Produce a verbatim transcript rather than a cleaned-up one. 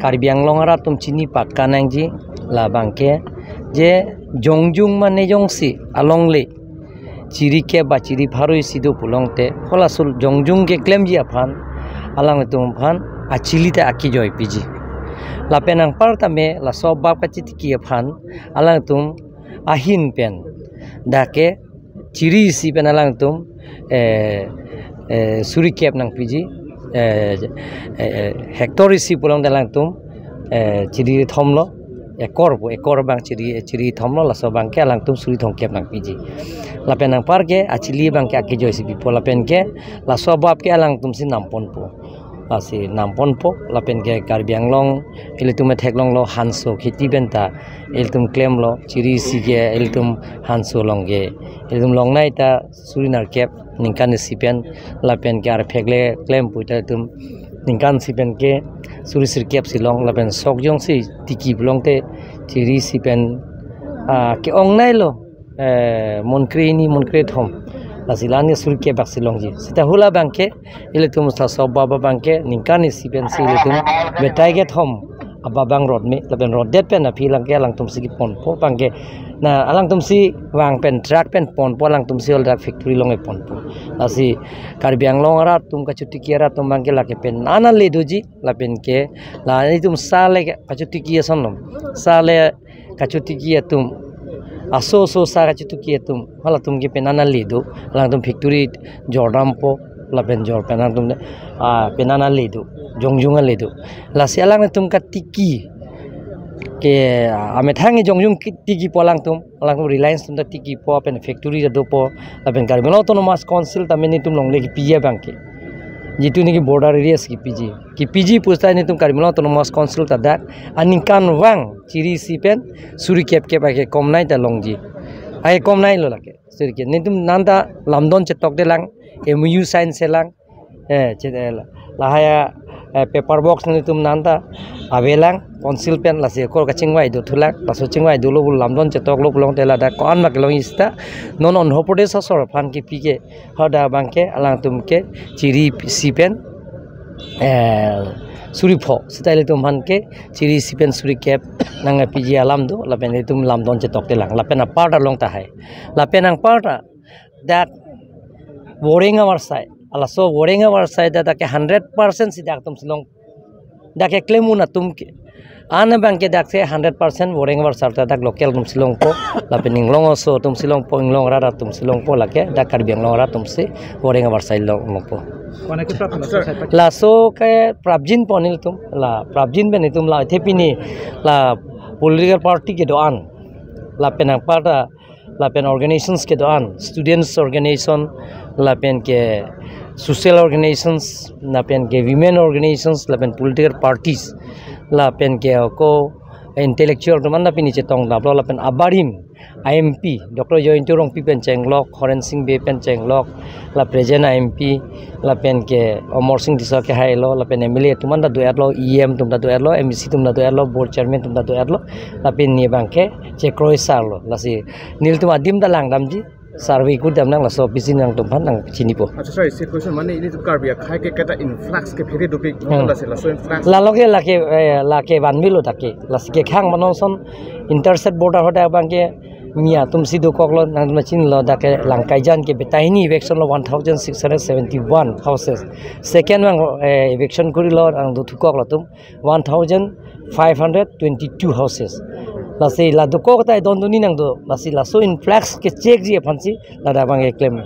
Karbi Anglong arat atum chini pakka nangji labang ke je jongjung mane jongsi alongle chiri kep ba chiri pharo isi do pulote, halaso jongjung keklemji aphan alangtum aphan achili ta akejoi piji. Lapen anparta me laso abap kachitiki aphan alangtum ahin pen dak ke chiri isi pen alangtum, eh, eh, suri kep nangpiji, eh, eh, eh, hectare isi pulote alangtum, eh, chiri thomlo, ekor pu, ekor abang chiri, chiri thomlo, laso abang ke alangtum suri thomkep nangpiji. Lapen anpar ke achili abang ke akejoi si pipo, lapen ke laso abap ke alangtum si namponpo. Lasi namponpo, lapen ke Karbi Anglong ilitum theklonglo hanso kheti pen ta ilitum klemlo, chiri isi ke ilitum hanso along ke ilitum longnei ta suri nerkep ningkan isi pen, lapen ke arphek le klem pu ta ilitum ningkan isi pen ke suri sirkep si long, lapen sok jongsi tiki pulote chiri isi pen, ah, ke-ongneilo, eh, monkre hini monkre thom. Lasi la-an ke suri kep bak si longji. Seta hala abang ke ilitum sa so abap abang ke ningkan isi pensi ilitum betai kethom abap abang rot me, lapen rotdet pen aphi lang ke alangtum si keponpo abang ke. Na alangtum si vang pen truck pen ponpo, alangtum si ol truck factory along keponpo. Lasi Karbi Anglong arat atum kachotiki arat atum abang ke lake pen ana le doji, lapen ke la ilitum sa le kachotiki ason lom. Sa le kachotiki atum, aso aso sa kachotiki atum, halatum ke pen ana le do, alangtum factory jordampo, lapen jor pen alangtum, ah, pen ana le do, jongjung ale do. Lasi alangtum katiki ke, ah, amethang jongjung ki-, tikipo alangtum, alangtum Reliance atum ta tikipo, pen factory ta dopo, lapen Karbi Anglong Autonomous Council ta nelitum longle kepiji abang ke. Jitu niki border areas kepiji. Kepiji pusita nelitum Karbi Anglong Autonomous Council ta dak aningkanvang chiri isi pen suri kep kep akekomnei ta longji. Akekomneilo lake. Suri kep. Nelitum nanta lamdon chetokdelang, M O U sign selang. Eh, chet-, eh, lahai, eh, paper box nelitum nanta avelang, council pen lasi ekor kachingvai dothulang, laso chingvai dolo pu lamdon chetoklo pulote ladak ko-an ma kelongji seta, non Andhra Pradesh asor aphan kepi ke, hadak abang ke alangtum ke chiri isi pen, eh, suri pho, seta ilitum aphan ke chiri isi pen suri kep nangpiji alam do, lapen ilitum lamdon chetokdelang, lapen anparta long tahai. Lapen anparta dak Boreng avarsai, alaso Boreng avarsai dak, dak ke hundred percent si dak atum si long, dak keklem un atum ke. An abang ke dak si hundred percent Boreng avarsai ta dak local atum si longpo, lapen inglong aso atum si longpo, inglong arat atum si longpo, lake dak Karbi Anglong arat atum si Boreng avarsai long, longpo. Kona ke prap laso side pa? Laso ke prapjinpo nelitum, la prapjin pen nelitum la the pini la political party kedo-an, lapen anparta lapen organizations kedo-an, students organization, lapen ke social organizations, lapen ke women organizations, lapen political parties, lapen ke ako intellectual atum anta pini chetongdaplo, lapen abarim a M P, Doctor Jayanta Rongpi pen chenglok, Horen Sing Bey pen chenglok, la present a M P, lapen ke Amarsing Tisso kehailo, lapen M L A atum anta do-etlo, E M atum ta do-etlo, M A C atum ta do-etlo, board chairman atum ta do-etlo, lapen ne abang ke chekroi sarlo. Lasi nelitum adim ta langdamji, survey kudam nang, laso pisi nangtum aphan nangchinipo. Acha sir, isi question mane ilitum Karbi akhei ke keta influx kephere dopik, Hmm. lasi laso influx. Lalo ke lake, eh, lake vanvelo dak ke. Lasi kekhang mane ason inter state border hadak abang ke Miya atum si dokoklo, nangtum chinilo dak ke Langkaijan ke betai hini eviction lo one thousand six hundred seventy-one houses. Second abang, eh, eviction kurilo nang dothukoklo atum one thousand five hundred twenty-two houses. Lasi la dokok ta don duni nang do, lasi laso influx ke checkji aphansi ladak abang keklem.